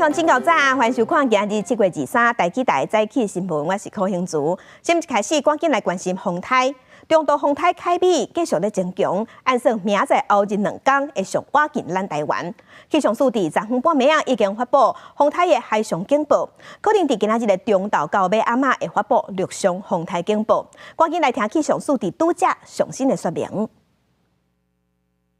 眾請夠早，歡迎收看今日7月23台語台早起新聞，我是柯興竹。先開始，趕緊來關心風颱。中度風颱凱米繼續咧增強，按算明仔載後日兩工會上倚近咱台灣。氣象署佇昨昏半暝仔已經發布風颱的海上警報，可能佇今仔日的中晝到尾暗仔會發布陸上風颱警報。趕緊來聽氣象署佇拄才上新的說明。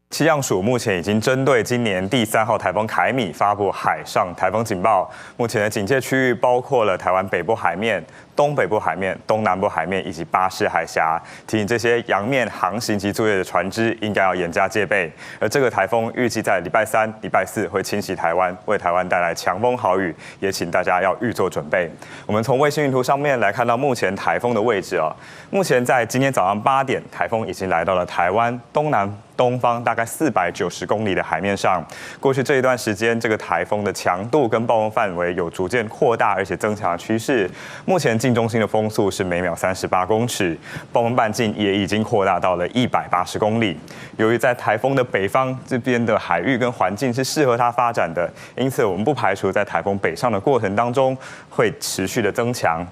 氣象署目前已經針對今年第三號颱風凱米發布海上颱風警報。目前的警戒區域包括了台灣北部海面、東北部海面、東南部海面以及巴士海峽，提醒這些洋面航行及作業的船隻應該要嚴加戒備。而這個颱風預計在禮拜三、禮拜四會侵襲台灣，為台灣帶來強風豪雨，也請大家要預做準備。我們從衛星雲圖上面來看到目前颱風的位置啊，目前在今天早上8點，颱風已經來到了台灣東南東方大概490公里的海面上。過去這一段時間，這個颱風的強度跟暴風範圍有逐漸擴大，而且增強的趨勢。目前近中心的風速是每秒38公尺，暴風半徑也已經擴大到了180公里。由於在颱風的北方這邊的海域跟環境是適合它發展的，因此我們不排除在颱風北上的過程當中會持續的增強。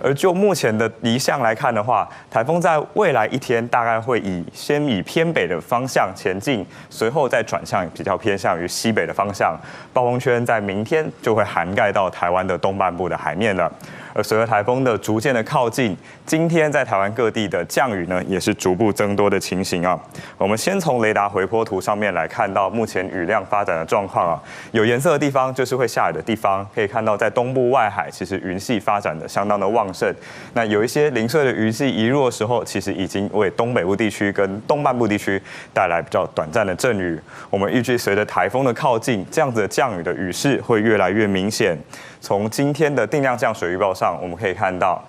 而就目前的離向來看的話，颱風在未來一天大概會以先以偏北的方向前進，隨後再轉向比較偏向於西北的方向。暴風圈在明天就會涵蓋到台灣的東半部的海面了。而隨著颱風的逐漸的靠近，今天在台灣各地的降雨呢，也是逐步增多的情形啊。我們先從雷達回波圖上面來看到目前雨量發展的狀況啊，有顏色的地方就是會下雨的地方，可以看到在東部外海，其實雲系發展的相當的旺盛。那有一些零碎的雲系移入的時候，其實已經為東北部地區跟東半部地區帶來比較短暫的陣雨。我們預計隨著颱風的靠近，這樣子的降雨的雨勢會越來越明顯。從今天的定量降水預報上，我們可以看到，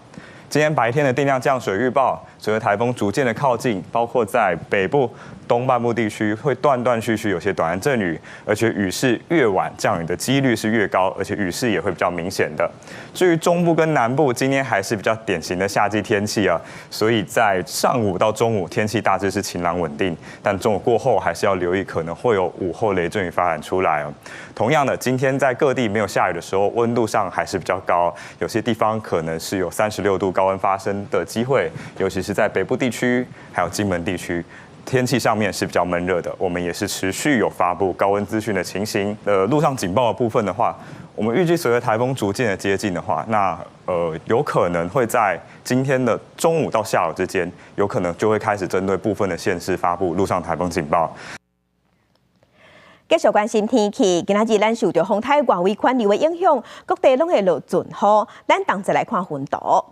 今天白天的定量降水預報，隨著颱風逐漸的靠近，包括在北部、東半部地區會斷斷續續有些短暫陣雨，而且雨勢越晚降雨的幾率是越高，而且雨勢也會比較明顯的。至於中部跟南部，今天還是比較典型的夏季天氣啊，所以在上午到中午天氣大致是晴朗穩定，但中午過後還是要留意可能會有午後雷陣雨發展出來哦。同樣的，今天在各地沒有下雨的時候，溫度上還是比較高，有些地方可能是有36度高溫發生的機會，尤其是在北部地區還有金門地區。天氣上面是比較悶熱的，我們也是持續有發布高溫資訊的情形。陸上警報的部分的話，我們預計隨著颱風逐漸的接近的話，那有可能會在今天的中午到下午之間，有可能就會開始針對部分的縣市發布陸上颱風警報。繼續關心天氣，今仔日咱受著風颱外圍環流的影響，各地攏會落陣雨。咱同齊來看雲圖。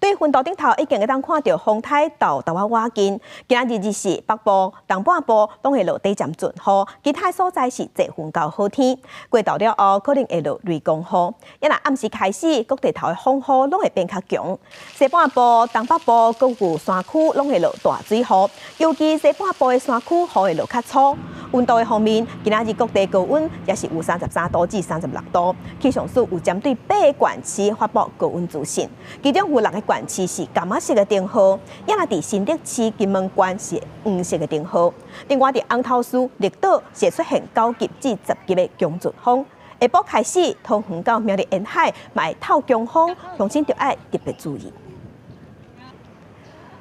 對雲圖頂頭已經會當看著風颱到台灣倚近，今仔日日時北部、東半部攏會落短暫陣雨，其他所在是濟雲到好天。過晝了後可能會落雷公雨。啊若暗時開始，各地頭的風雨攏會變較強。西半部、東北部閣有山區攏會落大水雨，尤其西半部的山區雨會落較粗。溫度的方面，今仔日各地高溫也是有33度至36度。氣象署有針對八個縣市發布高溫資訊，其中有六個縣市是柑仔色的燈號，啊若佇新竹市、金門縣是黃色的燈號。另外，佇紅頭嶼、綠島是出現9級至10級的強陣風。下晡開始，桃園到苗栗沿海嘛會透強風，鄉親著愛特別注意。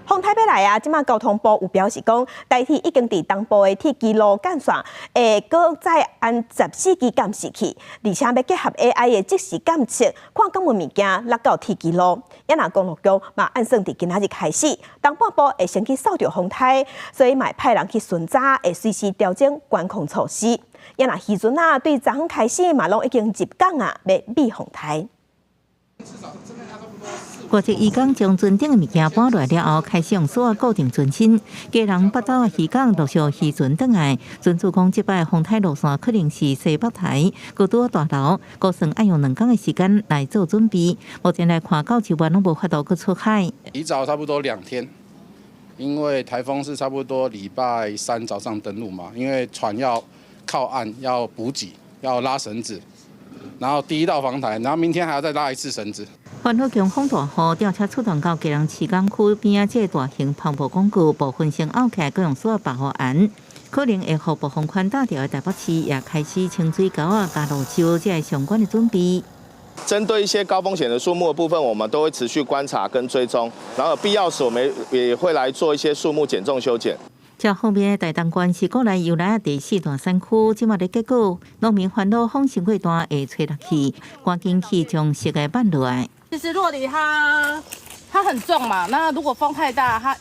風颱欲來啊！這馬交通部有表示講，台鐵已經佇東部的鐵支路幹線會閣再安14支監視器，而且欲結合 AI 的即時監測，看敢有物件落到鐵支路。啊若公路局嘛按算佇今仔日開始，東半部會先去掃著風颱，所以嘛會派人去巡查，會隨時調整管控措施。啊若漁船仔，對昨昏開始嘛攏已經入港啊，欲避風颱。外籍漁工將船頂的物件搬落來了後，開始用索仔固定船身。基隆八爪漁港陸續漁船轉來，船主講，這擺風颱路線可能是西北颱，閣拄大流，估算愛用2工的時間來做準備。目前來看，到這晚攏無法度閣出海。提早差不多2天，因為颱風是差不多禮拜三早上登陸嘛，因為船要靠岸，要補給，要拉繩子，然後第一道防颱，然後明天還要再拉一次繩子。環好強風大雨，吊車出動到基隆市港區邊仔，這個大型帆布廣告部分先拗起來，閣用索仔綁好絚。可能會予暴風圈打著的台北市也開始清水溝仔、加蘆洲這个相關的準備。針對一些高風險的樹木的部分，我們都會持續觀察跟追蹤，然後必要時我們也會來做一些樹木減重修剪。這方面，台東縣是國內油來第四大產區，這馬的結果，農民煩惱風傷過大會吹落去，趕緊去將熟的挽落來。其實酪梨它很重嘛，那如果風太大，它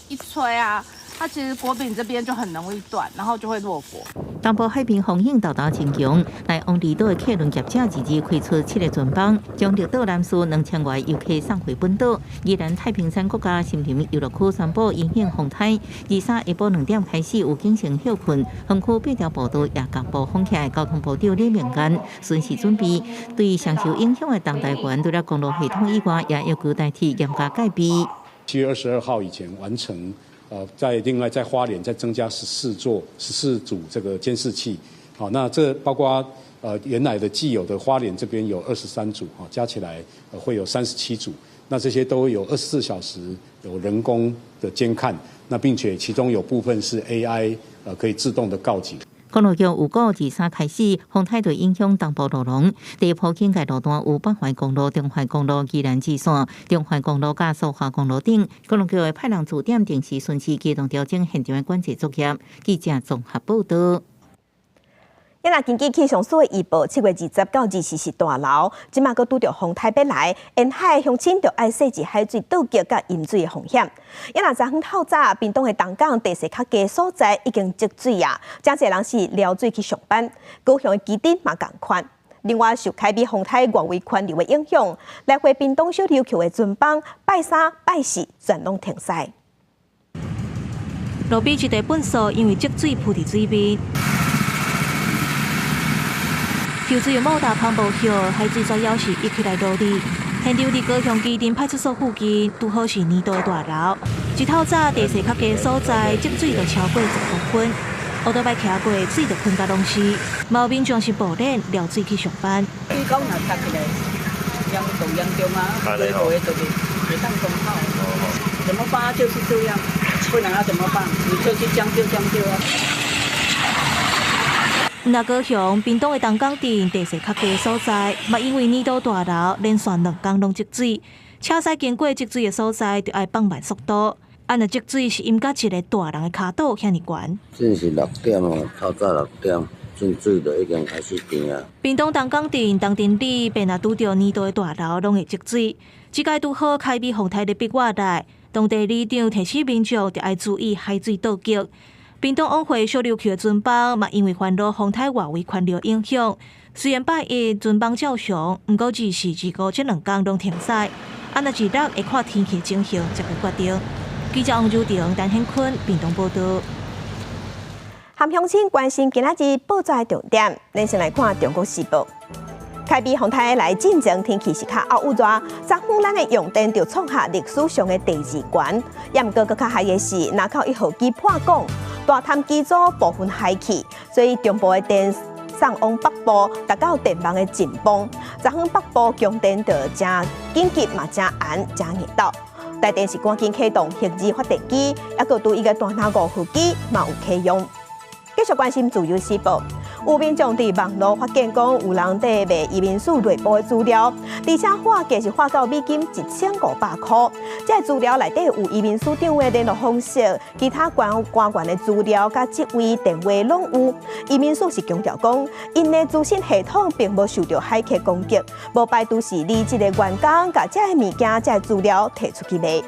一吹啊，它其實果柄這邊就很容易斷，然後就會落果。東部海邊風湧豆豆真強，來往離島的客輪業者二日開出七个船班，將綠島南勢2000外遊客送回本島。宜蘭太平山國家森林遊樂區宣布因應風颱，23下晡2點開始預警性歇睏，園區八條步道也共布封起來。交通部長李明彥巡視準備，對上受影響的東台灣，除了公路系統以外，也要求台鐵嚴加戒備。7月22號以前完成。在另外在花蓮再增加14座14組這個監視器，好，那這包括原來的既有的花蓮這邊有23組，加起來會有37組，那這些都有24小時有人工的監看，那並且其中有部分是 AI，可以自動的告警。公路局預告，23開始，風颱會影響東部路廊，第一波警戒路段有北環公路、中環公路、宜蘭支線、中環公路佮蘇花公路等。公路局會派人駐點，定時巡視機動調整現場的管制作業。記者綜合報道。若根據氣象署的預報，7月20到24是大流，這馬閣拄著風颱欲來，沿海鄉親就愛細緻海水倒激佮淹水的風險。若昨昏透早，屏東的東港地勢較低所在已經積水啊，誠濟人是撩水去上班。高雄的旗津嘛仝款。另外，受凱美風颱外圍環流的影響，來回屏東小琉球的船班拜三、拜四全攏停駛。路邊一塊糞掃因為積水浮佇水面。抽水的莫達芳無效，海水主要是溢起來落裡。現場佇高雄旗津派出所附近，拄好是年度大流。一透早地勢較低所在，積水就超過10公分。烏托邦騎過，水就噴甲攏是。嘛有民眾是步練撩水去上班。水溝若塞起來，嚴重嚴重啊！水無的就是袂當通好。怎麼辦？就是這樣，不然要怎麼辦？你就去將就將就啊。若高雄屏東的東港鎮地勢較低所在，嘛因為年度大流，連續兩工攏積水，車駛經過積水的所在，就愛放慢速度。啊，若積水是淹甲一个大人的跤肚遐爾懸。真是6點哦，透早6點，進水就已經開始甜啊。屏東東港鎮東鎮里，便若拄著年度的大流，攏會積水。這擺拄好凱美風颱咧逼過來，當地里長提醒民眾，著愛注意海水倒激。屏東往回小琉球的船班嘛，因為煩惱風颱外圍環流影響，雖然拜一船班照常，毋過24、25這兩工攏停駛。啊，若二六會看天氣情形才會決定。記者王如婷、陳顯坤，屏東報導。和鄉親關心今仔日報紙的重點，咱先來看《中國時報》。凱美風颱來進前天氣是較漚熱，昨昏咱的用電就創下歷史上的第二懸。也毋過，閣較害的是，林口一號機破摃，大潭機組部分害去，所以中部的電送往北部，達到電網的緊繃。昨昏北部供電就誠緊急嘛，誠絚，誠硬鬥。台電是趕緊啟動核二發電機，抑閣對伊个大林五號機嘛有啟用。繼續關心自由時報，有民眾佇網路發現講有人佇賣移民署內部的資料，而且喊價是喊到美金1500塊。這個資料內底有移民署長的聯絡方式，其他官官員的資料、佮職位、電話攏有。移民署是強調講，𪜶的資訊系統並無受著駭客攻擊，無排除是離職的員工共這个物件、這个資料提出去賣。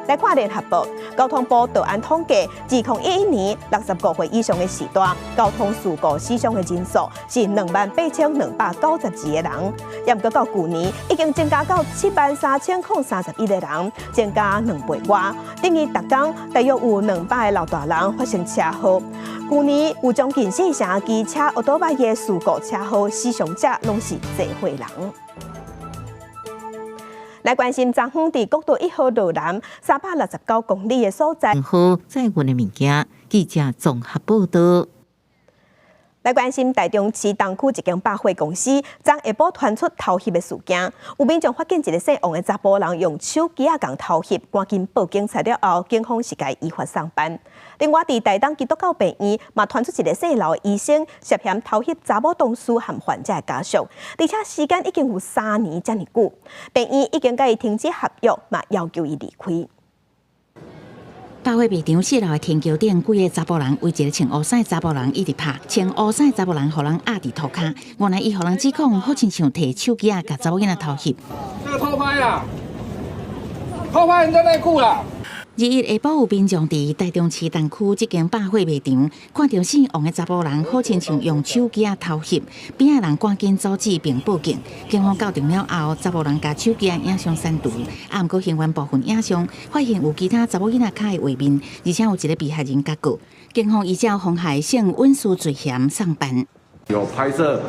來看聯合報，交通部導安統計，2011年65歲以上的時代，交通事故死傷的人數是28,292個人，也毋過到舊年已經增加到73,031個人，增加2倍外。等於逐工大約有200個老大人發生車禍。舊年有將近四成機車、歐多拜的事故車禍死傷者攏是濟歲人。來關心昨昏佇國道一號路南369公里的所在。好，載運的物件，記者綜合報導。來關心台中市東區一間百貨公司，昨下晡傳出偷翕的事件，有民眾發現一个姓王的查埔人用手機仔共偷翕，趕緊報警察了後，警方是共依法送辦。另外，佇台東基督教病院嘛傳出一个姓劉的醫生涉嫌偷翕查某同事和患者的家屬，而且時間已經有3年遮爾久，病院已經共伊停止合約，嘛要求伊離開。百貨賣場四樓的天橋頂，幾个查埔人圍一个穿烏衫的查埔人一直拍，穿烏衫的查埔人予人壓佇塗跤，原來伊予人指控好親像提手機仔共查某囡仔偷翕。這個偷拍啦，偷拍人家內褲啦！21下晡有民眾佇台中市東區這間百貨賣場，看著姓王的查埔人，好親像用手機仔偷翕，邊仔人趕緊阻止並報警。警方到場了後，查埔人共手機仔影像刪除，啊，毋過還原部分影像，發現有其他查某囡仔跤的畫面，而且有一个被害人共告。警方依照妨害性隱私罪嫌送辦。有拍攝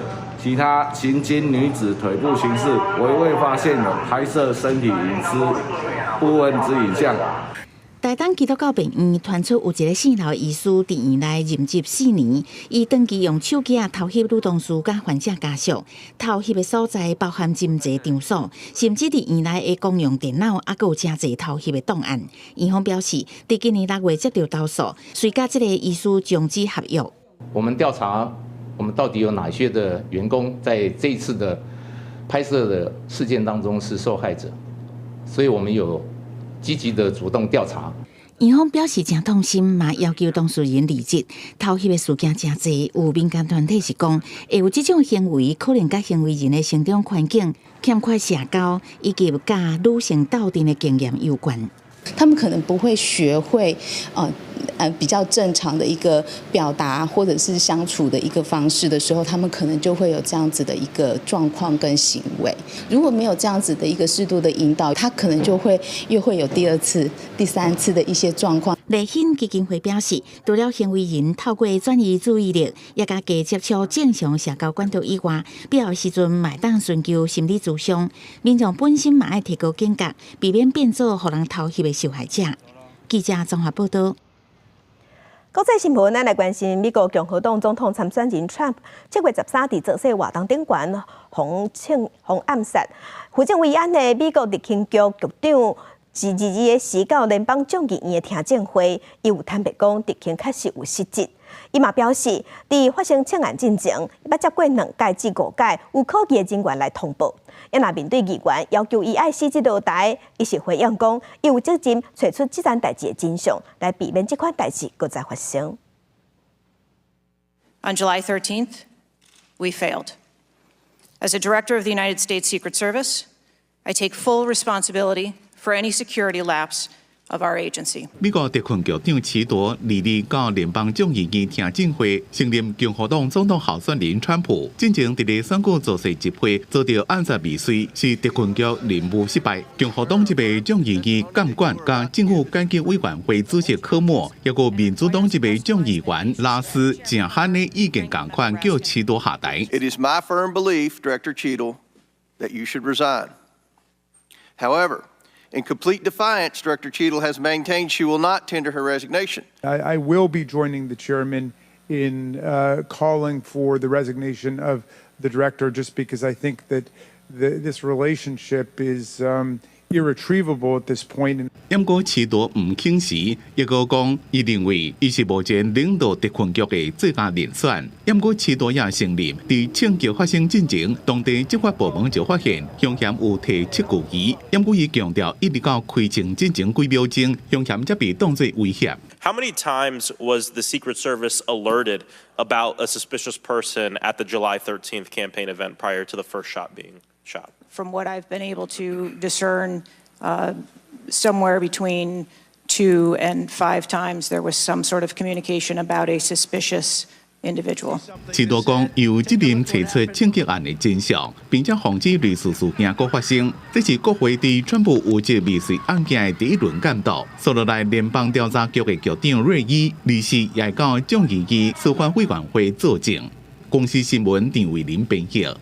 其他行經女子腿部形式，唯未發現有拍攝身體隱私部分之影像。台東基督教病院傳出有一个姓劉的醫師佇院內任職4年，伊長期用手機仔偷翕女同事佮患者家屬，偷翕的所在包含真濟場所，甚至佇院內的公用電腦，猶閣有誠濟偷翕的檔案。院方表示，佇今年6月接著投訴，遂共這个醫師終止合約。我們調查，我們到底有哪些的員工在這一次的拍攝的事件當中是受害者，所以我們有積極的主動調查。院方表示誠痛心，嘛要求當事人離職。偷翕的事件誠濟，有民間團體是講，會有這種行為，可能佮行為人的成長環境欠缺社交，以及佮女性鬥陣的經驗有關。他們可能不會學會，比較正常的一個表達或者是相處的一個方式的時候，他們可能就會有這樣子的一個狀況跟行為。如果沒有這樣子的一個適度的引導，他可能就會又會有第二次、第三次的一些狀況。勵馨基金會表示，除了行為人透過轉移注意力，也共加接觸正常社交管道以外，必要時陣嘛會當尋求心理諮商。民眾本身嘛愛提高警覺，避免變做予人偷翕的受害者。記者綜合報道。國際新聞，咱來關心美國共和黨總統參選人川普，7月13佇造勢活動頂懸，予槍予暗殺。負責維安的美國特勤局局長，是22日時到聯邦眾議院的聽證會，伊有坦白講，特勤確實有失職。伊嘛表示，佇發生槍案進前，捌接過兩擺至五擺有可疑的人員來通報。伊若面對議員要求伊愛辭職落台，伊是回應講，伊有責任揣出這件代誌的真相，來避免這款代誌閣再發生。 On July 13th, we failed. As a director of the United States Secret Service, I take full responsibility for any security lapse of our agency. 美國特勤局長齊鐸22日到聯邦眾議院聽證會，承認共和黨總統候選人川普進前佇咧選舉造勢集會遭著暗殺未遂，是特勤局任務失敗。共和黨籍的眾議院監管佮政府改革委員會主席科莫，抑閣民主黨籍的眾議員拉斯誠罕的意見仝款，叫齊鐸下台。 It is my firm belief, Director Cheatle, that you should resign. However, in complete defiance, Director Cheatle has maintained she will not tender her resignation. I will be joining the chairman in calling for the resignation of the director just because I think that this relationship is irretrievable at this point. 毋過齊鐸毋肯辭，抑閣講伊認為伊是目前領導特勤局的最佳人選。毋過齊鐸也承認，佇槍擊發生進前，當地執法部門就發現兇嫌有提測距儀。毋過伊強調，一直到開槍進前幾秒鐘，兇嫌才被當作威脅。 How many times was the Secret Service alerted about a suspicious person at the July 13th campaign event prior to the first shot being shot? From what I've been able to discern, somewhere between two and five times there was some sort of communication about a suspicious individual. 齊鐸講有責任揣出槍擊案的真相，並且防止類似事件閣發生。這是國會對川普有責未遂案件的第一輪監督。紲落來聯邦調查局的局長瑞伊，24也會到眾議院司法委員會作證。公視新聞陳慧琳編譯。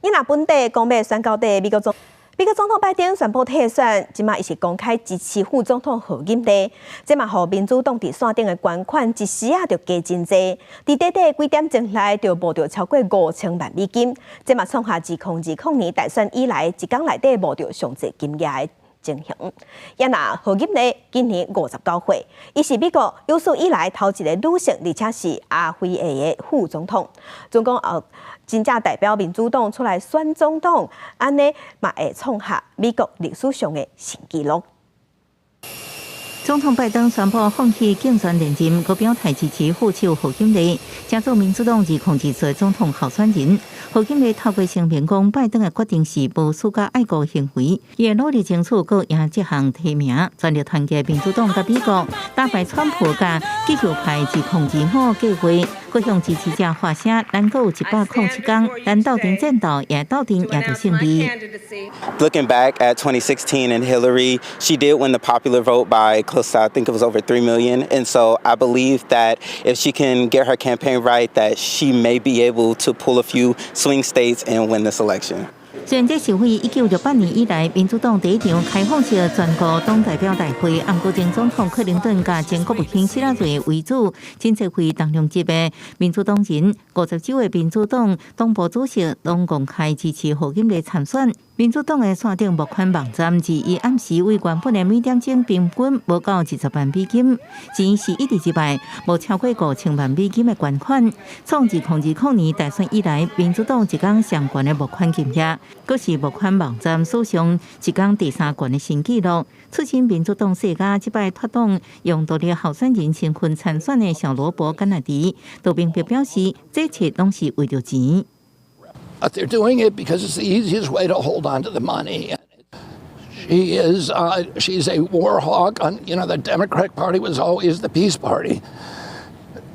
伊若本地講欲選到底美國總。美國總統拜登宣布退選，這馬伊是公開支持副總統賀錦麗，這嘛予民主黨佇線頂的捐款一時仔就加真濟，佇短短幾點鐘內就募著超過5000萬美金，這嘛創下2020年大選以來一工內底募著上濟金額的情形。也若賀錦麗今年59歲，伊是美國有史以來頭一個女性，而且是亞非裔的副總統。總講真正代表民主黨出來選總統，按呢嘛會創下美國歷史上的新紀錄。總統拜登宣布放棄競選連任，閣表態支持副手賀錦麗，成做民主黨2024總統候選人。賀錦麗透過聲明講，拜登的決定是無私佮愛國行為，伊會努力爭取閣贏這項提名，全力團結民主黨佮美國，打敗川普佮極右派2025計劃。閣向支持者發聲，咱閣有107天，咱鬥陣戰鬥，也鬥陣贏著勝利。 Looking back at 2016 and Hillary, she did win the popular vote by close to, I think it was over 3 million. And so I believe that if she can get her campaign right, that she may be able to pull a few swing states and win this election. 雖然這是為1968年以來民主黨第一場開放式全國黨代表大會，毋過前總統克林頓佮前國務卿希拉蕊為主，真濟位重量級的民主黨人，50州的民主黨黨部主席攏公開支持賀錦麗參選。民主黨的線頂募款網站，自伊暗時為原本的每點鐘平均無夠20萬美金，錢是一直入來，無超過5000萬美金的捐款。創2020年大選以來，民主黨一工上懸的募款金額，閣是募款網站史上一工第三懸的新紀錄。出身民主黨世家，這擺脫黨用獨立候選人身份參選的小羅伯甘迺迪，都明白表示，這一切攏是為著錢。 But they're doing it because it's the easiest way to hold on to the money. She's a war hawk. The Democratic Party was always the peace party.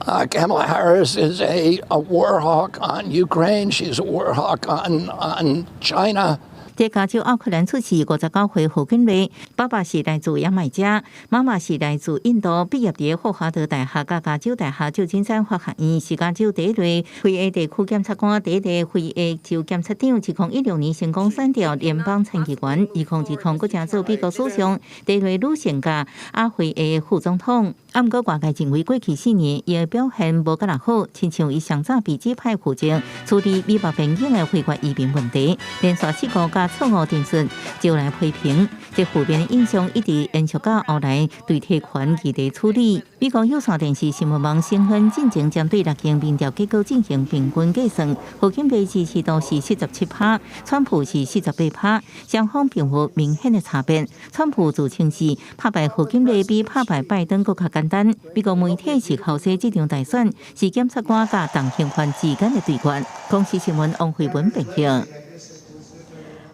Kamala Harris is a war hawk on Ukraine. She's a war hawk on China. 佇加州奧克蘭出世59歲賀錦麗，爸爸是來自牙買加，媽媽是來自印度。畢業佇霍華德大學佮加州大學舊金山法學院，是加州第一個非裔地區檢察官，第一個非裔州檢察長。2016年成功選著聯邦參議員，2020閣成做美國史上第一個女性佮亞非裔副總統。啊，毋過外界認為過去4年伊的表現無閣那好，親像伊上早被指派負責處理美墨邊境的非法移民問題，連續失誤佮錯誤陳述，招來批評。這負面的印象一直延續到後來對提權議題處理。美國有線電視新聞網新聞進前針對六間民調結果進行平均計算，賀錦麗支持度是47趴，川普是48趴，雙方並無明顯的差別。川普自稱是拍敗賀錦麗比拍敗拜登閣較簡單。美國媒體是口說這場大選是檢察官佮重刑犯之間的對決。公視新聞王慧文編譯。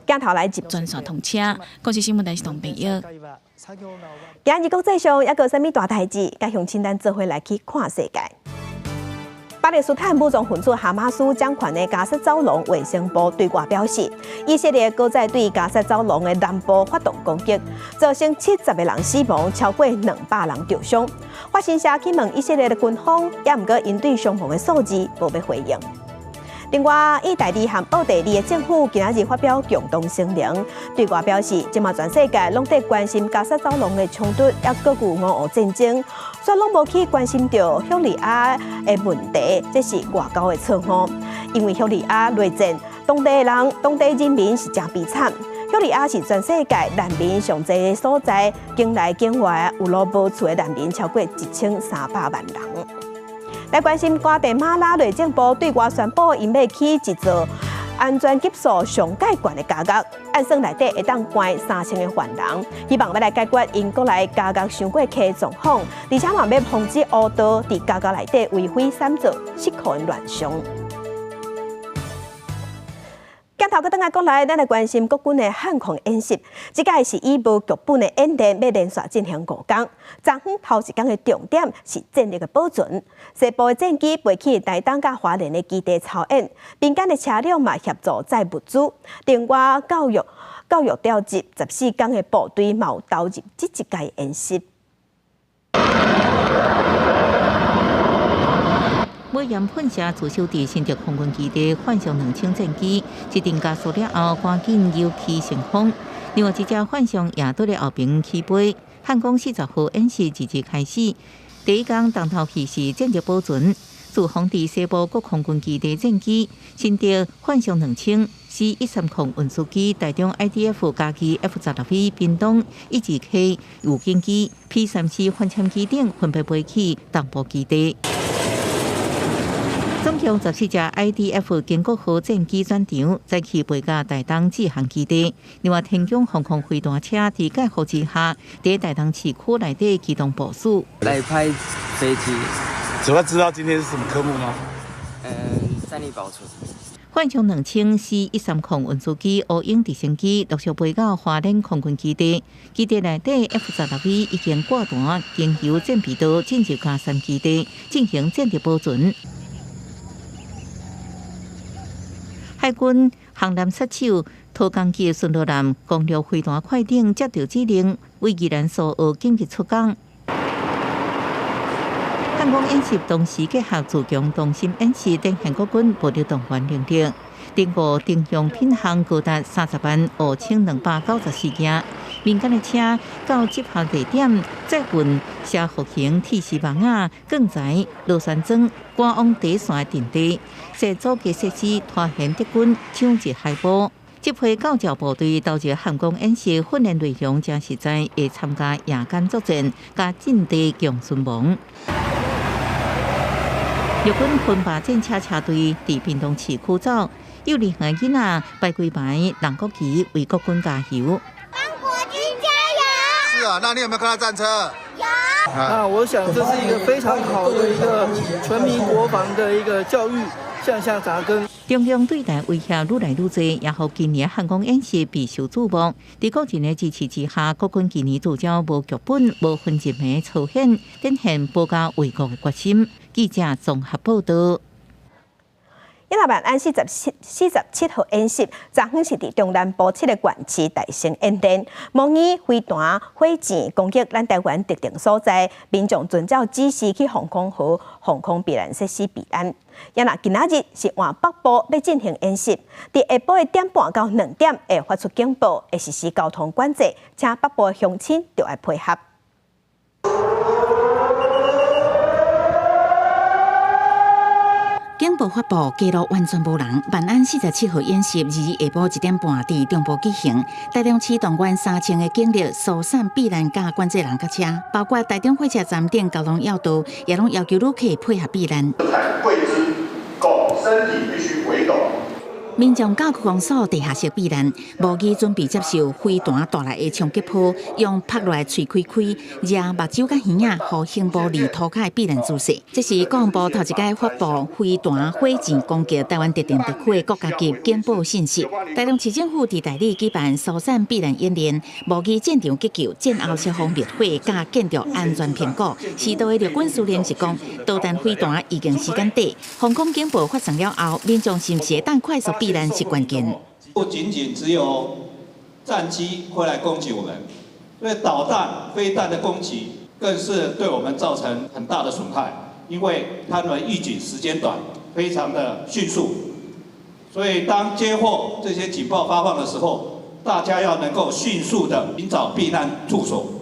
鏡頭來接專線通車，公視新聞台是同編譯。今日國際上猶閣有啥物大代誌？佮鄉親咱做伙來去看世界。巴勒斯坦武裝分子哈馬斯掌權的加薩走廊衛生部對外表示，以色列閣再對加薩走廊的南部發動攻擊，造成70個人死亡，超過200人受傷。法新社去問以色列的軍方，也毋過𪜶對傷亡的數字無欲回應。另外，意大利和奧地利的政府今仔日發表共同聲明，對外表示，這馬全世界攏佇關心加薩走廊的衝突，抑閣有俄烏戰爭，煞攏無去關心著敘利亞的問題，這是外交的錯誤。因為敘利亞內戰，當地人、當地人民是誠悲慘。敘利亞是全世界難民上濟的所在，境內境外有路無厝的難民超過1300萬人。來關心瓜地馬拉內政部對外宣布，𪜶欲起一座安全級數上蓋懸的監獄，按算內底會當關3000個犯人，希望欲來解決𪜶國內監獄傷過客狀況，而且嘛欲防止烏道佇監獄內底為非散做失控亂象。鏡頭閣轉來國內，咱來關心國軍的漢光演習。這擺是以無劇本的演練，欲連續進行5工。昨昏頭一工的重點是戰力的保存。西部的戰機飛去台東佮花蓮的基地操演，民間的車輛嘛協助載物資。另外，教育調集14工的部隊嘛有投入這一屆演習。火焰噴射駐守佇新竹空軍基地，換上2000戰機，一陣加速了後，趕緊油氣升空。另外，這隻幻象也拄咧後爿起飛。漢光40號演習二日開始，第一工重頭戲是戰力保存，自封佇西部國空軍基地戰機，新竹幻象2000 C-130運輸機、台中 IDF 嘉義 F-16V、屏東 E-2K 預警機、P-3C 反潛機等分別飛去東部基地。總共14架 IDF 建國號戰機轉場，再去飛到台東志航基地。另外，天宮防空飛彈車佇蓋護之下，佇台東市區內底機動部署。來拍飛機。主要知道今天是什麼科目嗎？戰力保存。幻象2000 C-130運輸機、烏鷹直升機陸續飛到花蓮空軍基地，基地內底 F-16V 已經掛彈，經由戰備道進入佳山基地進行戰力保存。海軍航艦殺手、桃江級巡邏艦、攻略飛彈快艇接到指令，為宜蘭蘇澳緊急出港。漢光演習同時結合自強中心演習，展現國軍武力動員能力。頂五定用品項高達305,294件，民間的車到集合地點載運斜弧形鐵絲網仔、鋼材、螺旋樁，趕往第一線陣地，設阻隔設施，拖延敵軍搶入海埔。這批教召部隊投入漢光演習訓練內容誠實在，會參加夜間作戰，佮陣地強巡防。陸軍噴靶戰車車隊佇屏東市區走，幼兒園囡仔擺幾排紅國旗為國軍加油。幫國軍加油！是啊，那你有沒有看到戰車？有。那我想這是一個非常好的一個全民國防的一個教育，向下扎根。中共對台威脅愈來愈濟，也予今年漢光演習備受注目。佇國人的支持之下，國軍今年聚焦無劇本、無分陣的操演，展現保家衛國的決心。記者綜合報道。一六萬安47號演習，昨昏是佇中南部7個縣市大型演練，模擬飛彈、火箭攻擊咱台灣特定所在，民眾遵照指示去防空壕、防空避難設施避難。也若今仔日是換北部欲進行演習，佇下晡的1:30到2點會發出警報，會實施交通管制，請北部鄉親著愛配合。警報發布，街路完全無人。萬安47號演習，2日下晡1點半佇中部舉行。台中市動員3000個警力疏散避難佮管制人佮車，包括台中火車站等交通要道，也攏要求旅客配合避難。身體必須回動。民眾到區公所地下室避難，模擬準備接受飛彈帶來的衝擊波，用拍落來喙開開，惹目睭佮耳仔，予胸部離塗跤的避難姿勢。這是國防部頭一擺發布飛彈火箭攻擊台灣特定地區的國家級警報信息。台中市政府佇大里舉辦疏散避難演練，模擬戰場急救、戰後消防滅火、佮建築安全評估。時代的陸軍司令是講，導彈飛彈已經時間短，防空警報發生了後，民眾是毋是會當快速避難是關鍵。不僅僅只有戰機會來攻擊我們，因為導彈、飛彈的攻擊更是對我們造成很大的損害，因為他們預警時間短，非常的迅速，所以當接獲這些警報發放的時候，大家要能夠迅速的尋找避難處所。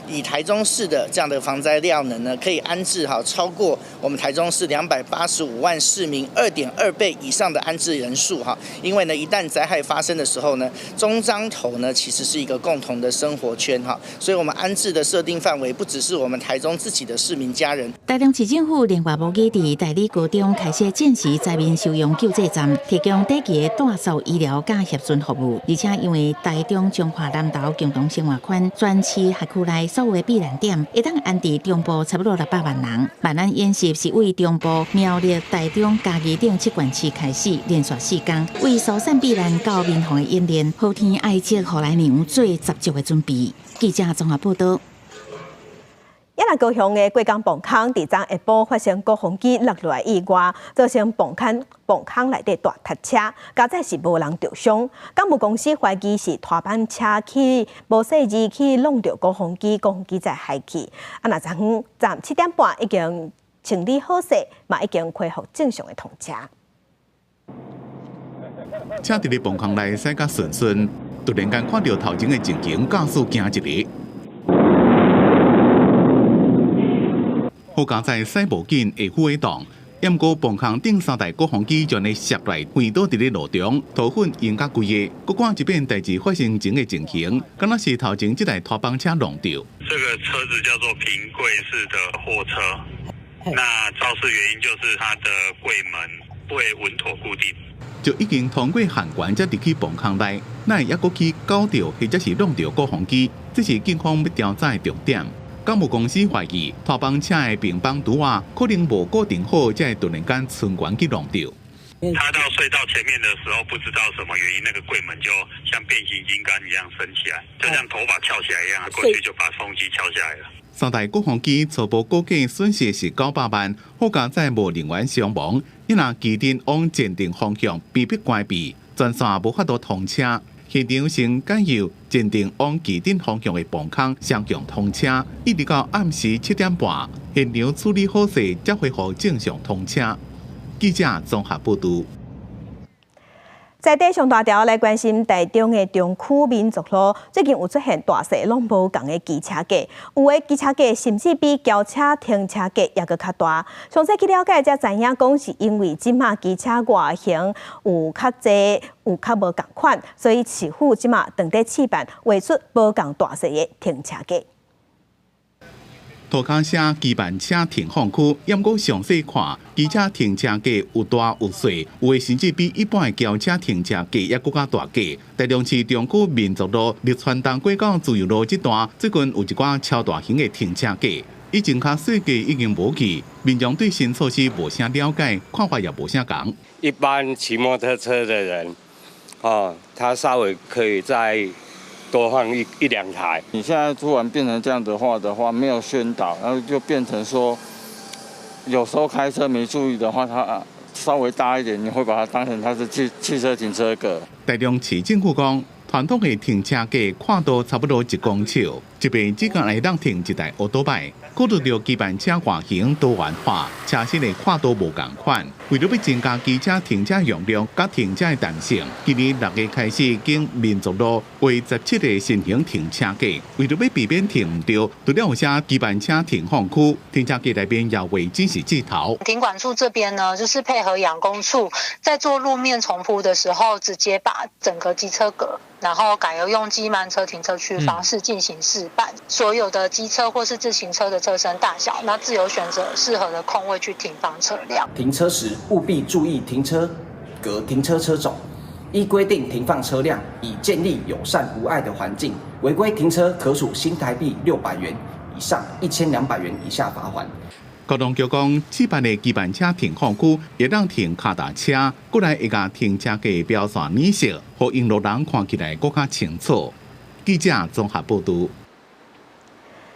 以台中市的這樣的防災量能呢，可以安置好超過我們台中市285萬市民2.2倍以上的安置人數哈。因為呢，一旦災害發生的時候呢，中彰投呢其實是一個共同的生活圈哈，所以我們安置的設定範圍不只是我們台中自己的市民家人。台中市政府另外模擬佇大里高中開設戰時災民收容救濟站，提供短期的帶數醫療佮協助服務，而且因為台中彰化南投共同生活圈全市轄區內所有的避難點，會當安置中部差不多600萬人。萬安演習是為中部苗栗、台中、嘉義等7縣市開始，連續4天，為疏散避難到民防的演練，好天愛積予來娘做十足的準備。記者綜合報道。也若高雄的過江磅空，佇昨下晡發生高風機落落來意外，造成磅空內底大塌車，佳哉是無人著傷。港務公司懷疑是拖板車去無細膩去弄著高風機，高風機才害去。啊，若昨昏7點半已經清理好勢，嘛已經恢復正常的通車。車佇咧磅空內駛甲順順。突然間看著頭前的情形，駕駛驚一下。好佳哉駛無緊，會扶會動。毋過磅空頂三台鼓風機將伊摔來，昏倒佇咧路中，塗粉淹甲規个。閣看一遍代誌發生前的情形，敢若是頭前這台拖幫車弄著。這個車子叫做平櫃式的貨車，那肇事原因就是它的櫃門未穩妥固定，就已經通過限懸才入去磅空內，哪會猶閣去攪著或者是弄著鼓風機？這是警方欲調查的重點。工務公司懷疑拖幫車的平幫拄仔可能無固定好，才會突然間賰懸去弄著。他到隧道前面的時候，不知道什麼原因，那個櫃門就像變形金剛一樣升起來，就像頭髮翹起來一樣，過去就把風機翹下來了。三台鼓風機初步估計損失是900萬，好佳哉無人員傷亡。伊若機陣往前鎮方向被迫關閉，全線無法度通車。現場先改由前鎮往旗津方向的磅空雙向通車，一直到暗時7點半，現場處理好勢，才恢復正常通車。記者綜合報導。在地上大條來關心台中的中區民族路，最近有出現大細攏無仝的機車格，有的機車格甚至比轎車停車格猶閣較大。詳細去了解才知影，講是因為這馬機車外形有較濟，有較無仝款，所以市府這馬正佇試辦畫出無仝大細的停車格。塗跤寫機絆車停放區，毋過詳細看，機車停車格有大有細，有的甚至比一般的轎車停車格猶閣較大格。台中市中區民族路、綠川東過到自由路這段，最近有一寡超大型的停車格，以前較細格已經無去。民眾對新措施無啥了解，看法也無啥仝。一般騎摩托車的人，哦，他稍微可以再多放一兩台。你現在突然變成這樣的話，沒有宣導，然後就變成說，有時候開車沒注意的話，它稍微大一點，你會把它當成它是汽車停車格。台中市政府講，傳統的停車格寬度差不多1公尺，這邊只敢會當停一台歐多拜。考慮著機絆車外形多元化，車身的寬度無仝款，為著欲增加機車停車容量佮停車的彈性，今年6月開始經民族路畫17個新型停車格，為著欲避免停毋著，除了有寫機絆車停放區，停車格內面也畫指示箭頭。停管處這邊呢，就是配合養工處，在做路面重鋪的時候，直接把整個機車格，然後改由用機慢車停車區方式進行試辦，所有的機車或是自行車的車身大小，那自由選擇適合的空位去停放車輛。停車時務必注意停車格、停車車種，依規定停放車輛，以建立友善無礙的環境。違規停車可處新台幣600元以上1200元以下罰鍰。交通局講，試辦的機絆車停放區會當停跤踏車，過來會共停車格標線染色，予引路人看起來閣較清楚。記者綜合報導。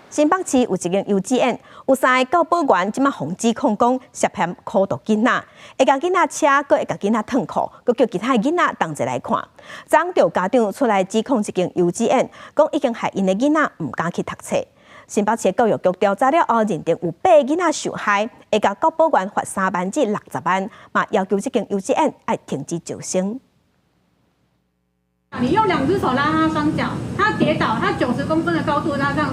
新北市有一間幼稚園，有三個教保員這馬予指控講涉嫌苦毒囡仔，會共囡仔車，閣會共囡仔脫褲，閣叫其他囡仔同齊來看。昨昏家長出來指控這間幼稚園，講已經害𪜶的囡仔毋敢去讀冊。新北市教育局調查了後，認定有八个囡仔受害，會共教保員罰3萬至60萬，嘛要求這間幼稚園愛停止招生。你用兩隻手拉他雙腳，他跌倒，他90公分的高度，他這樣，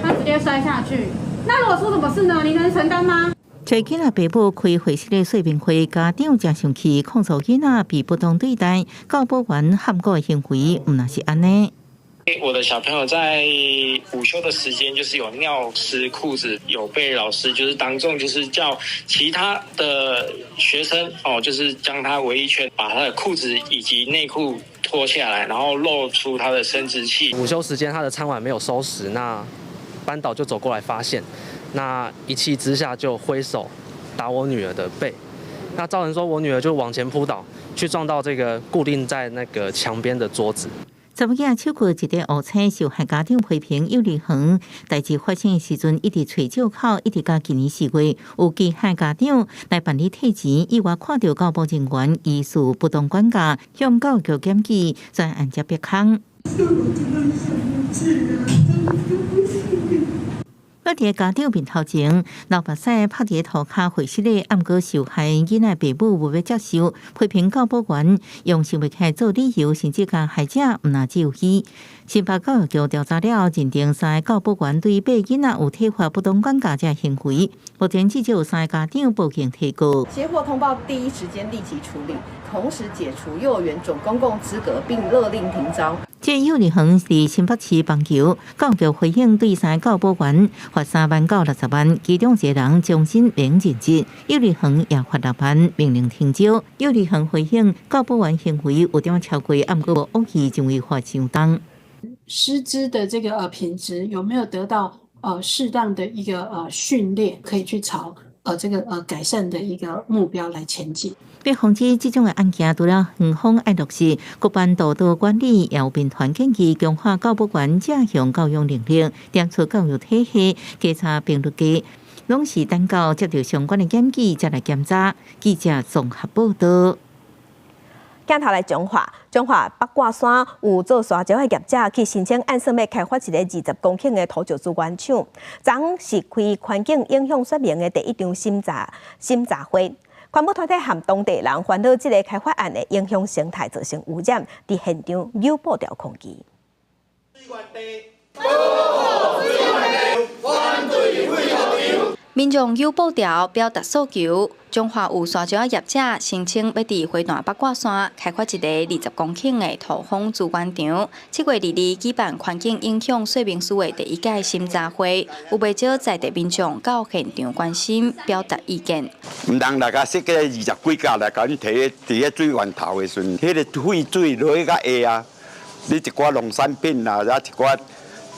他直接摔下去。那如果出什麼事呢？你能承擔嗎？揣囡仔爸母開會室的說明會，家長誠生氣，控訴囡仔被不當對待，教保員譀古的行為，毋若是按呢。我的小朋友在午休的時間，就是有尿濕褲子，有被老師就是當眾就是叫其他的學生哦，就是將他圍一圈，把他的褲子以及內褲脫下來，然後露出他的生殖器。午休時間，他的餐碗沒有收拾，那班導就走過來發現，那一氣之下就揮手打我女兒的背，那造成說我女兒就往前撲倒，去撞到這個固定在那個牆邊的桌子。查某囝手銬一塊烏青，受害家長批評幼兒園代誌發生的時陣，一直揣借口，一直到今年4月，有其他家長來辦理退錢，意外看著教保人員疑似不當管教，向教育局檢舉，全案才煏空。閣佇家長面頭前，流目屎拍佇塗跤會室內，毋過受害囡仔爸母無欲接受，批評教保員用想袂開做理由，甚至加害者毋若只有伊。新北教育局調查了，認定三个教保員對八囡仔有體罰不當管教這行為，目前至少有三個家長報警提告。接獲通報，第一時間立即處理，同時解除幼兒園準公共資格，並勒令停招。這幼兒園佇新北市板橋，教育局回應對三個教保員罰3萬到60萬，其中一個人終身免任職。幼兒園也罰6萬，命令停招。幼兒園回應教保員行為有點超過，毋過無惡意認為罰相當。師資的這個品質有沒有得到適當的一個訓練，可以去朝這個改善的一個目標來前進。欲防止這種的案件，除了園方愛落實各班道德管理，也有民團建議強化教保員正向教養能力，點出教育體系，稽查頻率低，攏是等到接到相關的檢舉才來檢查。記者綜合報道。鏡頭來彰化，彰化八卦山有做沙石的業者去申請按算欲開發一个20公頃的土石資源廠，昨昏是開環境影響說明的第一場審查會。環保團體和當地人煩惱這个開發案會影響生態造成污染，佇現場扭布條抗議。保護水源地，反對廢土場。民眾扭布條表達訴求，彰化有沙石業者申請欲佇花壇八卦山開發一个20公頃的土風資源場。7月22舉辦環境影響說明書的第一屆審查會，有袂少在地民眾到現場關心，表達意見。毋通來共設計20幾甲來共阮提佇咧水源頭的時陣，彼个廢水落去較下啊，你一寡農產品啊，啊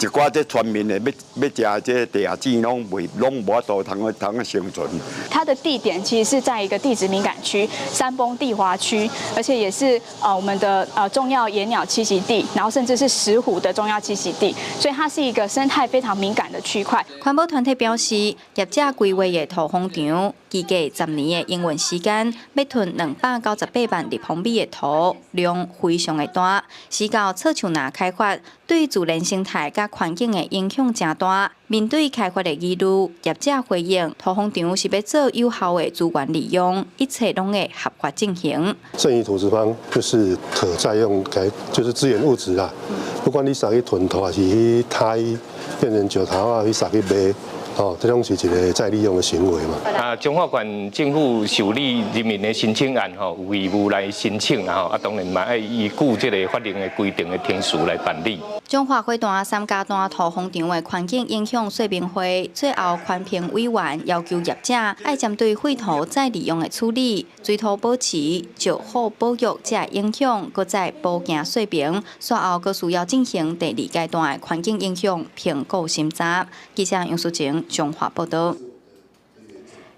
一寡這村民的欲食這地下水攏袂攏無法度通生存。它的地點其實是在一個地質敏感區、山崩地滑區，而且也是我們的重要野鳥棲息地，然後甚至是石虎的重要棲息地，所以它是一個生態非常敏感的區塊。環保團體表示，業者規劃的土風場，預計10年的營運時間，欲囤298萬立方米的土量非常的大，時到錯樹林開發，對自然生態佮環境的影響誠大。面對開發的疑慮，業者回應：土風場是欲做有效的資源利用，一切攏會合法進行。剩餘土石方就是可再用，該就是資源物質啦。不管你撒去囤土，還是去拆變成石頭啊，去撒去賣。哦，這攏是一个再利用的行為嘛。啊，彰化縣政府受理人民的申請案吼，有義務來申請啦吼，啊，當然嘛愛依據這个法令的規定的程序來辦理。彰化花壇三家單土風場的環境影響說明會，最後環評委員要求業者愛針對廢土再利用的處理、水土保持、石虎保育這影響，閣再補件說明，煞後閣需要進行第二階段的環境影響評估審查。記者楊淑晴彰化報道。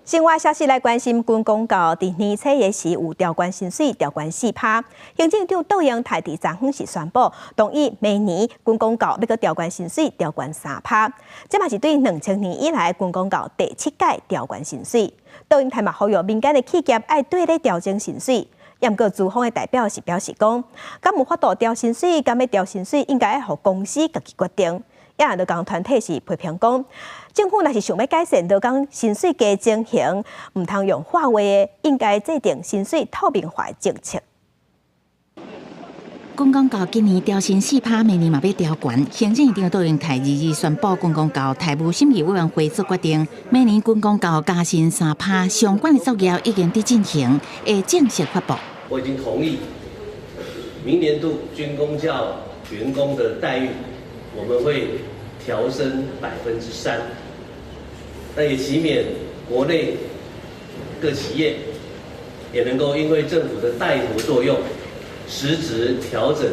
新聞消息來關心，軍公教佇年初的時有調懸薪水，調懸4%。行政長卓榮泰佇昨昏是宣布，同意明年軍公教欲閣調懸薪水，調懸3%。這嘛是對2000年以來軍公教第七屆調懸薪水。卓榮泰嘛呼籲民間的企業愛綴咧調整薪水。毋過資方的代表是表示講，敢有法度調薪水，敢欲調薪水，應該愛予公司家己決定。也勞工團體是批評講，政府若是想欲改善勞工薪水低情形，毋通用喊話的，應該制定薪水透明化的政策。軍公教今年調薪4%，明年嘛欲調懸。行政院長卓榮泰22宣布，軍公教財務審議委員會做決定，明年軍公教加薪3%，相關的作業已經佇進行，會正式發布。我已經同意，明年度軍公教員工的待遇，我們會調升3%，那也期勉國內各企業也能夠因為政府的帶頭作用，實質調整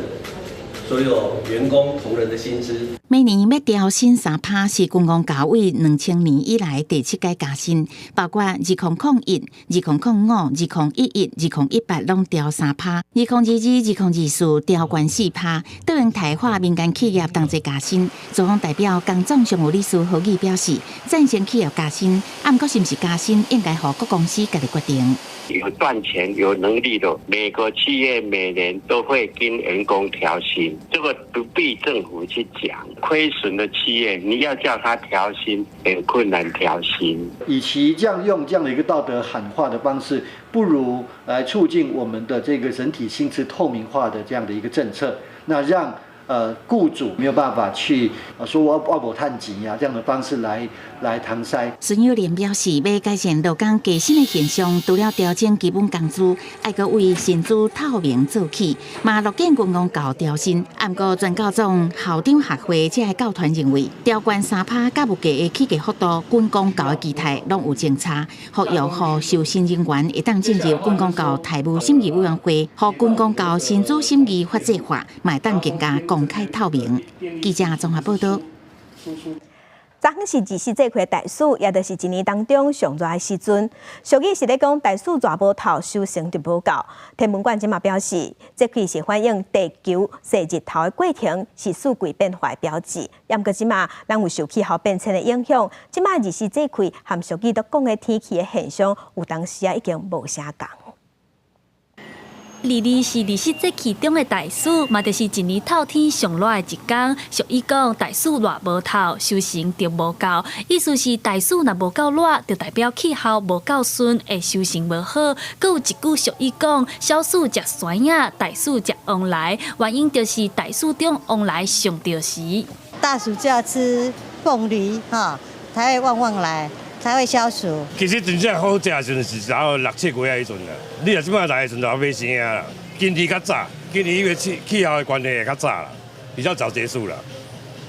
所有員工同仁的薪資。明年欲調薪3%，是軍公教為2000年以來第七屆加薪，包括2001、2005、2011、2018攏調3%，2022、2024調懸4%。卓榮泰喊民間企業同齊加薪，資方代表工總常務理事何義表示，贊成企業加薪，毋過是毋是加薪，應該予各公司家己決定。有賺錢、有能力的每個企業每年都會跟員工調薪，這個不必政府去講。虧損的企業，你要叫他調薪，很困難調薪。與其這樣用這樣的一個道德喊話的方式，不如來促進我們的這個整體薪資透明化的這樣的一個政策，那讓僱主沒有辦法去說我無趁錢呀，這樣的方式來搪塞。孫友蓮表示，欲改善勞工加薪的現象，除了調整基本工資，愛閣為薪資透明做起，嘛樂見軍公教調薪。毋過全教總校長學會這个教團認為，調懸3%佮物價的起價幅度，軍公教的期待攏有真差，呼籲予受薪人員會當進入軍公教財務審議委員會，予軍公教薪資審議法制化，嘛會當更加公開透明。記者綜合報道。昨昏是二十四節氣大暑，也就是一年當中上熱的時陣。俗語是咧講，大暑熱無透，收成就無夠。天文館這馬表示，節氣是反映地球射日頭的過程，是四季變化的標誌。毋過這馬，咱有受氣候變遷的影響，這馬二十四節氣和俗語都講的天氣的現象，有當時啊已經無啥仝。二二是二十四節氣中的大暑，嘛就是一年透天上熱的一工。俗語講，大暑熱無透，收成就無夠。意思是大暑若無夠熱，就代表氣候無夠順，會收成無好。閣有一句俗語講，小暑食酸仔，大暑食旺來。原因就是大暑中旺來上著時。大暑就要吃鳳梨，哈，才會旺旺來。才會消暑。其實真正好食的時陣是差不多六七月的時陣啦。你若這擺來的時陣就欲生啊啦。今年較早，今年因為氣候的關係會較早啦，比較早結束啦。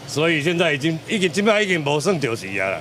所以現在已經這擺已經無算著時啊啦。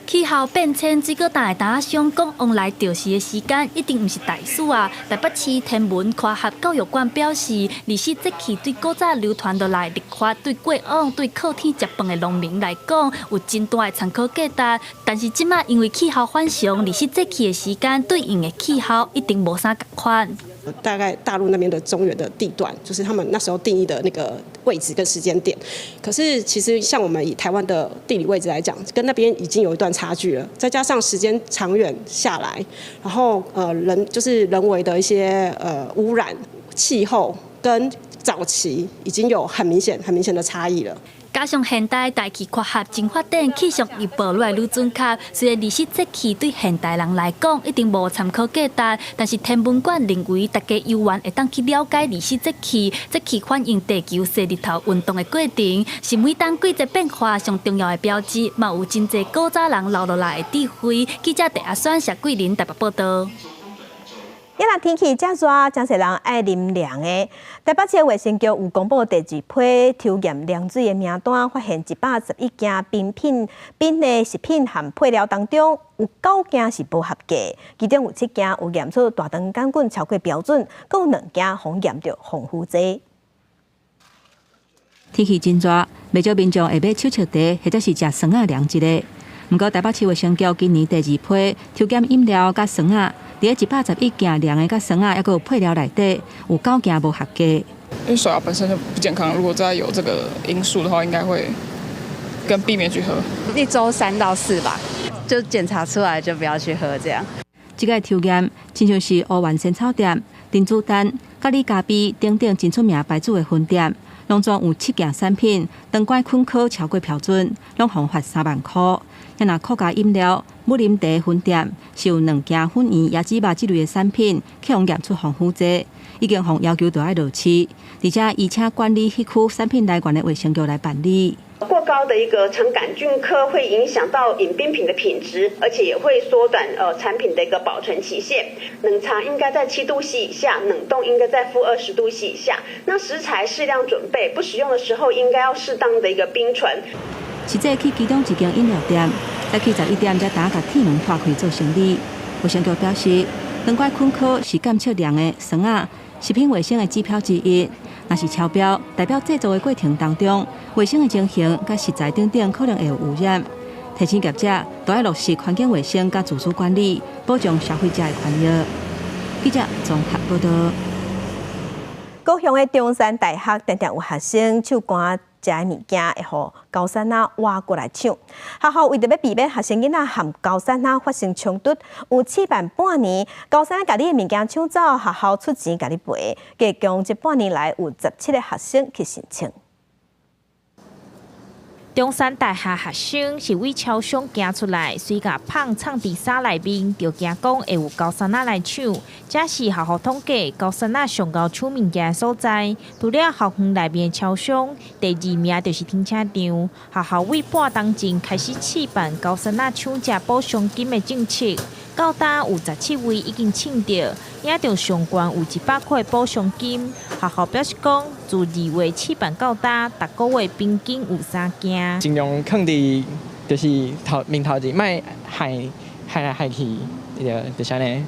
氣候變遷，這個大打相講旺來著時的時間，一定毋是大暑啊！台北市天文科學教育館表示，二十四節氣對古早流傳落來曆法，對過往對靠天食飯的農民來講，有真大的參考價值。但是這馬因為氣候反常，二十四節氣的時間對應的氣候一定無啥仝款。大概大陸那邊的中原的地段，就是他們那時候定義的那個位置跟時間點。可是其實像我們以台灣的地理位置來講，跟那邊已經有一段差距了。再加上時間長遠下來，然後人就是人為的一些污染、氣候跟早期已經有很明顯、很明顯的差異了。加上現代大氣科學真發展，氣象預報愈來愈準確。雖然二十四節氣對現代人來講一定無參考價值，但是天文館認為大家有緣會當去了解二十四節氣，節氣反映地球射日頭運動的過程，是每當季節變化上重要的標誌，嘛有真濟古早人留落來的智慧。記者鄭阿選、謝桂林台北報道。一若天氣遮熱，真濟人愛啉涼的。台北市衛生局有公布第二批抽驗涼水的名單，發現111件冰品、冰的食品和配料當中，有9件是無合格，其中有7件有驗出大腸桿菌超過標準，閣有2件予驗著防腐劑。天氣真熱，袂少民眾會買手笑茶或者是食酸仔涼一个。毋過台北市衛生局今年第二批抽檢飲料佮酸仔，佇111件涼的佮酸仔，抑閣有配料內底有9件無合格。因為手搖本身就不健康，如果再有這個因素的話，應該會更避免去喝。一週3到4吧，就檢查出來就不要去喝這樣。這個抽驗親像是烏丸仙草店、珍珠丹、佮李咖啡等等真出名牌子的分店，攏總有7件產品腸桿菌科超過標準，攏予罰3萬箍。若酷咖飲料、武林茶分店是有2件粉圓、椰子肉這類的產品，去予驗出防腐劑，已經予要求著愛落市，而且移請管理彼區產品來源的衛生局來辦理。過高的一個腸桿菌科會影響到飲冰品的品質，而且也會縮短產品的一個保存期限。冷藏應該在7度C 以下，冷凍應該在-20度C 以下。那食材適量準備，不使用的時候應該要適當的一個冰存。實際去其中一間飲料店，早起11點才當共鐵門破開做生意。衛生局表示，腸桿菌科是檢測涼的酸仔食品衛生的指標之一。若是超標，代表製作的過程當中，衛生的情形佮食材等等可能會有污染。提醒業者都愛落實環境衛生佮自主管理，保障消費者的權益。記者綜合報道。高雄的中山大學，定定有學生手竿。食的物件會予高山仔挖過來搶。學校為著欲避免學生囡仔和高山仔發生衝突，有試辦半年，高山仔共你的物件搶走，學校出錢共你賠。計共這半年來有17個學生去申請。中山大學學生是對超商行出來，隨共麭藏佇衫內面，就驚講會有高山仔來搶。這是學校統計高山仔上𠢕搶物件的所在。除了校園內面的超商，第二名就是停車場。學校對半冬前開始試辦高山仔搶食補償金的政策，到今有17位已經請著，領著上懸有100塊補償金。學校表示講，自2月試辦到今，逐個月平均有三件。盡量囥佇就是頭面頭前，莫害害來害去，就是按呢。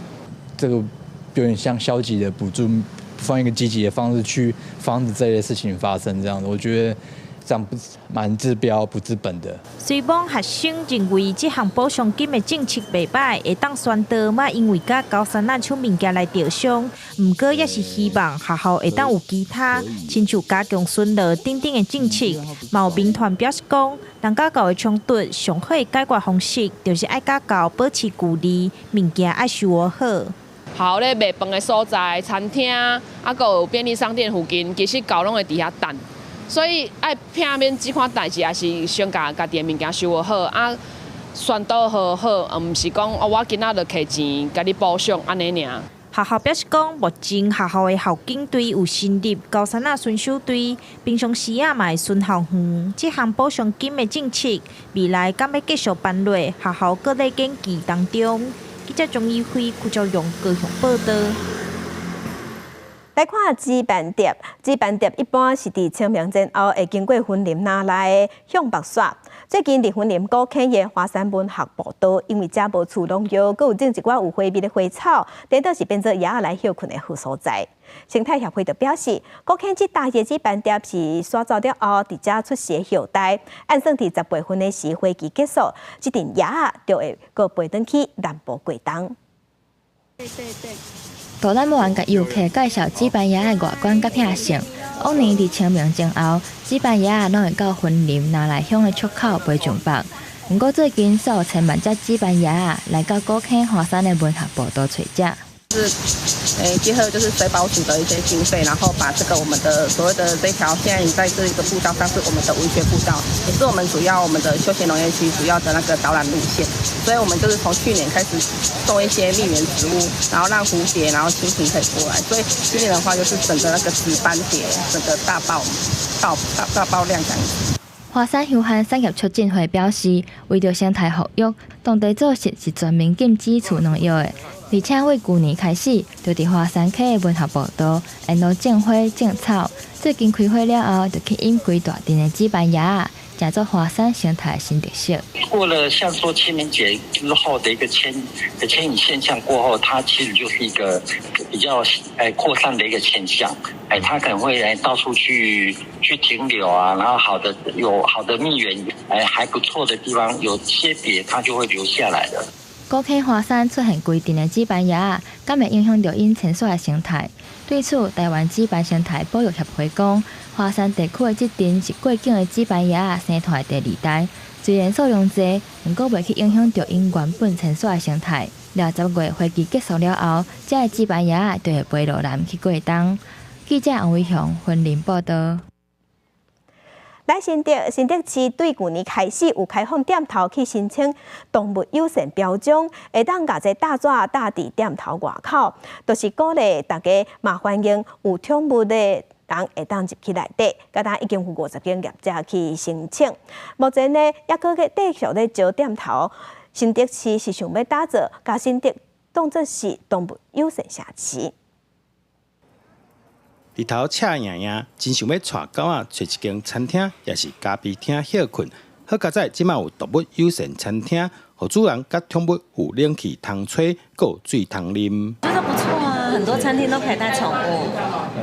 這個有點像消極的補助，放一個積極的方式去防止這類事情發生，這樣子，我覺得這樣不蠻治標不治本的。雖罔學生認為這項補償金的政策袂䆀，會當宣導莫因為共高山仔搶物件來著傷，毋過也是希望學校會當有其他，親像加強巡邏等等的政策。嘛有民團表示講，人佮狗的衝突上好的解決方式，就是愛佮狗保持距離，物件愛收好。好咧，賣飯的所在、餐廳，啊，閣有便利商店附近，其實狗攏會佇遐等。所以愛避免這款代誌，也是先共家己的物件收好，啊，宣導好好，毋是講哦，我今仔就提錢共你補償按呢爾。學校表示講，目前學校的校警隊有成立高山仔巡守隊，平常時仔嘛會巡校園。這項補償金的政策，未來敢欲繼續辦落，學校閣咧研究當中。記者鍾怡輝、郭昭勇高雄報導。來看紫斑蝶，紫斑蝶一般是佇清明前後會經過雲林南來的向北徙。最近佇雲林古坑的華山文學步道，因為遮無除農藥，閣有種一寡有花蜜的花草，顛倒是變做蛾仔來歇睏的好所在。生態協會就表示，古坑這大葉紫斑蝶是徙走了後，佇遮出世的後代。按算佇10月份的時花期結束，這陣蛾仔就會閣飛轉去南部過冬。對對對。導覽員共遊客介紹紫斑蛾的外觀佮習性。往年佇清明前後，紫斑蛾仔攏會到雲林南來鄉的出口飛上北。毋過最近，數千萬隻紫斑蛾仔來到古坑華山的文學步道揣食。是，結合就是水保署的一些經費，然後把這個我們的所謂的這條，現在你在這個步道上是我們的文學步道，也是我們主要我們的休閒農業區主要的那個導覽路線。所以我們就是從去年開始種一些蜜源植物，然後讓蝴蝶，然後蜻蜓可以過來。所以今年的話，就是整個那個紫斑蝶，整個大爆大大大爆量這樣子。華山休閒產業促進會表示，為著生態復育，當地做實是全面禁止除農藥的，而且對舊年開始，就佇華山溪的文學步道沿路種花種草。最近開花了後，就吸引規大陣的紫斑蛾仔，成做華山生態新特色。過了像說清明節之後的一個遷移現象過後，它其實就是一個比較擴散的一個現象。它可能會到處去停留啊，然後好的有好的蜜源，還不錯的地方，有些別它就會留下來了。古坑華山出現規陣的紫斑蛾仔，敢會影響著𪜶遷徙的生態？對此，台灣紫斑生態保育協會講，華山地區的這陣是過境的紫斑蛾仔生態第二代，雖然數量濟，毋過袂去影響著𪜶原本遷徙的生態。了10月花期結束了後，這的紫斑蛾仔就會飛落南去過冬。記者王偉雄雲林報導。來新竹，新竹市對舊年開始有開放店頭去申請動物友善標章，會當共這大紙貼佇店頭外口，就是鼓勵大家嘛歡迎有寵物的人會當入去內底，敢若已經有50間業者去申請。目前呢，猶閣繼續咧招店頭，新竹市是想欲打造，共新竹當做是動物友善城市。日頭赤炎炎，真想欲帶狗仔揣一間餐廳，抑是咖啡廳歇睏。好佳哉，這馬有動物友善餐廳，予主人佮寵物有冷氣通吹，閣有水通啉。覺得不錯啊，很多餐廳都可以帶寵物，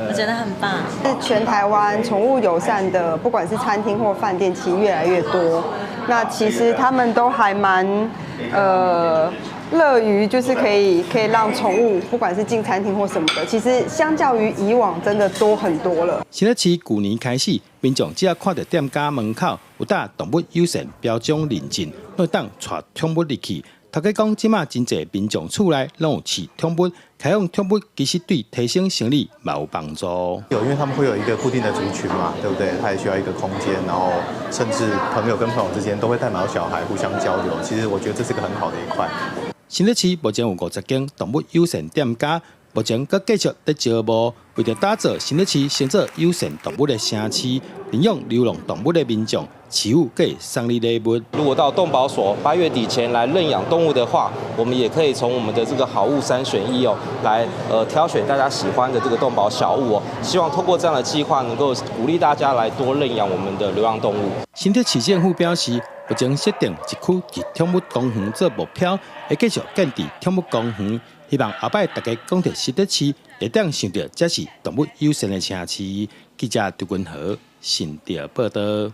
我覺得很棒。是全台灣寵物友善的，不管是餐廳或飯店，其實越來越多。那其實他們都還蠻樂於就是可以讓寵物，不管是進餐廳或什麼的，其實相較於以往，真的多很多了。新北市舊年開始，民眾只要看著店家門口有貼動物友善標章認證，攏會當帶寵物入去。頭家講，這馬真濟民眾厝內攏有飼寵物，開放寵物其實對提升生意嘛有幫助。有，因為他們會有一個固定的族群嘛，對不對？他也需要一個空間，然後甚至朋友跟朋友之間都會帶毛小孩互相交流。其實我覺得這是個很好的一塊。新北市目前有50間動物友善店家，目前閣繼續佇招募，為著打造新北市先做友善動物的城市，領養流浪動物的民眾，市府會送你禮物。如果到動保所8月底前來認養動物的話，我們也可以從我們的這個好物三選一哦，來挑選大家喜歡的這個動保小物哦。希望透過這樣的計劃，能夠鼓勵大家來多認養我們的流浪動物。新竹市政府表示，目前設定一區一寵物公園做目標，會繼續建置寵物公園，希望後擺大家講著新竹市，會當想著這是動物友善的城市。記者張君和新竹報導。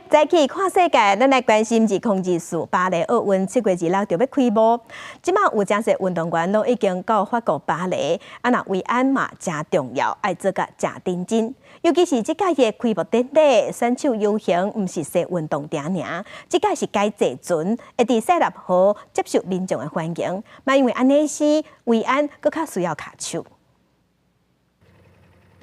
再去看世界，咱來關心2024巴黎奧運7月26就欲開幕。這馬有誠濟運動員攏已經到法國巴黎，啊，若維安嘛誠重要，愛做甲誠認真。尤其是這屆的開幕典禮，選手遊行毋是踅運動埕爾，這屆是改坐船，會佇塞納河接受民眾的歡迎。嘛因為按呢時，維安閣較需要跤手。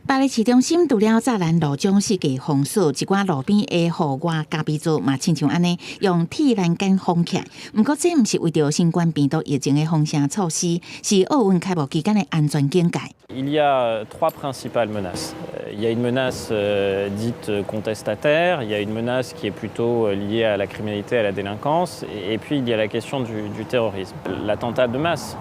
巴黎市中心除了柵欄路障四界封鎖，一寡路邊的戶外咖啡座嘛，親像按呢用鐵欄杆封起來。毋過這毋是為著新冠病毒疫情的封城措施，是奧運開幕期間的安全警戒。 Il y a trois principales menaces. Il y a une menace dite contestataire, il y a une menace qui est plutôt liée à la criminalité, à la délinquance, et puis il y a la question du terrorisme, l'attentat de masse.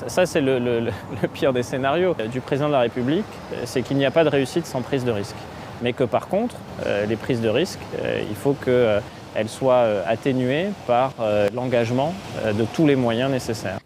Ça, c'est le pire des scénarios du président de la République, c'est qu'il n'y a pas de réussite sans prise de risque. Mais que par contre, les prises de risque, il faut qu'elles soient atténuées par l'engagement de tous les moyens nécessaires.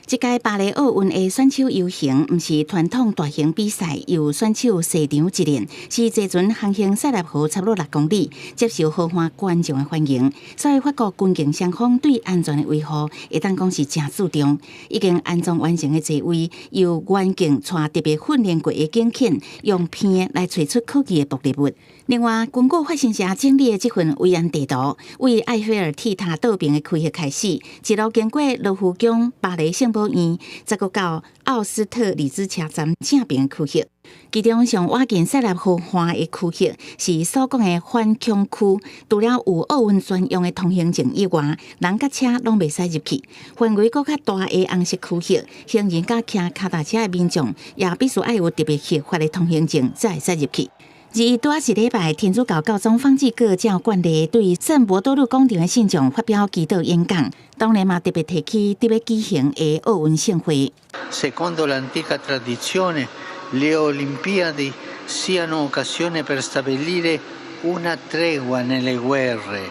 這屆巴黎奧運的選手遊行，毋是傳統大型比賽，由選手踅場一練，是坐船航行塞納河差不多6公里，接受豪華觀眾的歡迎。所以法國軍警雙方對安全的維護，會當講是誠注重。已經安裝完成的座位，由員警帶特別訓練過的警犬，用鼻來揣出可疑的爆裂物。另外，根據法新社整理的這份維安地圖，為埃菲爾鐵塔倒爿的區域開始，一路經過羅浮宮、巴黎聖母院，再閣到奧斯特利茲車站正爿的區域。其中上倚近塞納河岸的區域是所講的反恐區，除了有奧運專用的通行證以外，人佮車攏袂使入去。範圍閣較大的紅色區域，行人佮騎跤踏車的民眾也必須愛有特別核發的通行證，才會使入去。而拄仔是禮拜，天主教教宗方濟各照慣例對聖伯多祿廣場的信眾發表祈禱演講，當然嘛特別提起佇欲舉行的奧運盛會。 Secondo l'antica tradizione, le Olimpiadi siano occasione per stabilire una tregua nelle guerre,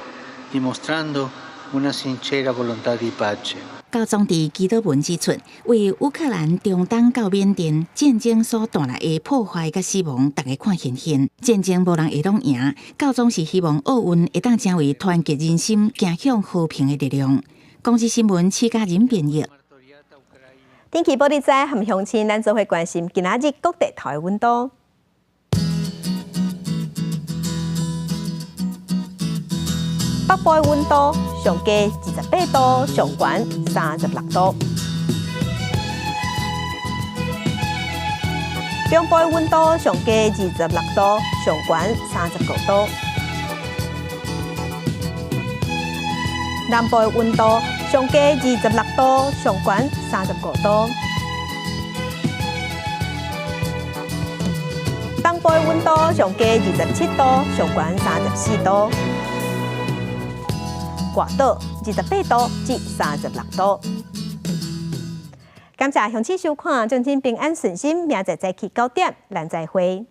dimostrando una sincera volontà di pace. 教宗佇祈禱文指出，為烏克蘭中東到緬甸戰爭所帶來的破壞佮死亡，大家看現現。戰爭無人會當贏。教宗是希望奧運會當成為團結人心、走向和平的力量。公視新聞，施嘉仁編譯。天氣報你知，和鄉親，咱做伙關心今仔日各地頭的溫度。北部的溫度上低28度，上懸36度。中部的溫度上低26度，上懸35度。南部的溫度上低26度，上懸35度。東部的溫度上低27度，上懸34度。外島28度至36度。感謝鄉親收看，祝恁平安順心，明仔載早起9點，咱再會。